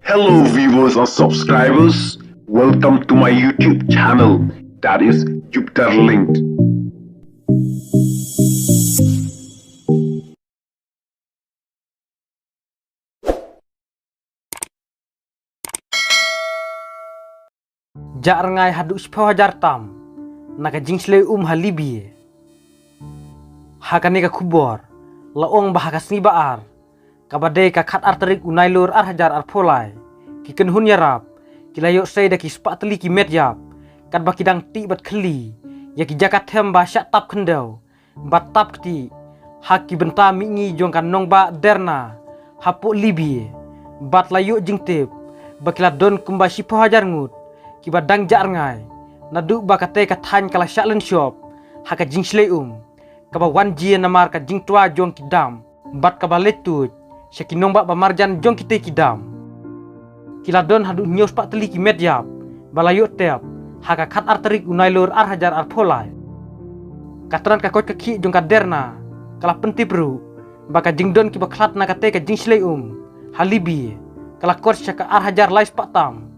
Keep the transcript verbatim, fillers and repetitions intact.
Hello viewers and subscribers, welcome to my YouTube channel, that is Jupiter Linked. Jah rngai haduh shiphew hajar tam na ka jingshlei um ha Libya. Ha kane ka khubor la ong ba ha ka sngi ba ar, kaba dei ka khat ar tarik u Nailur ar hajar arphew lai, ki kynhun ïarap ki la ïoh sei da ki spah tylli ki met ïap, katba ki dang tih bad khylli ïa ki jaka them ba shah tap khyndew bad tap kti ha ki bynta mihngi jong ka nongbah Derna hapoh Libya. Bad la ïoh jingtip ba ki la don kumba shiphew hajar ngut kiba dang jah rngai, naduh ba katei ka thaiñ ka la shah lynshop ha ka jingshlei um kaba wan jia namar ka jingtwa jong ki dam bad kaba leit tuid sha ki nongbah ba marjan jong kitei ki dam. Ki la don haduh hynñiew spah tylli ki met ïap ba la ïoh tep ha ka khat ar tarik u Nailur ar hajar arphew lai. Ka tnat ka koit ka khih jong ka Derna ka la pyntip ruh ba ka jingdon kiba khlad na katei ka jingshlei um ha Libya ka la kot sha ka ar hajar lai spah tam,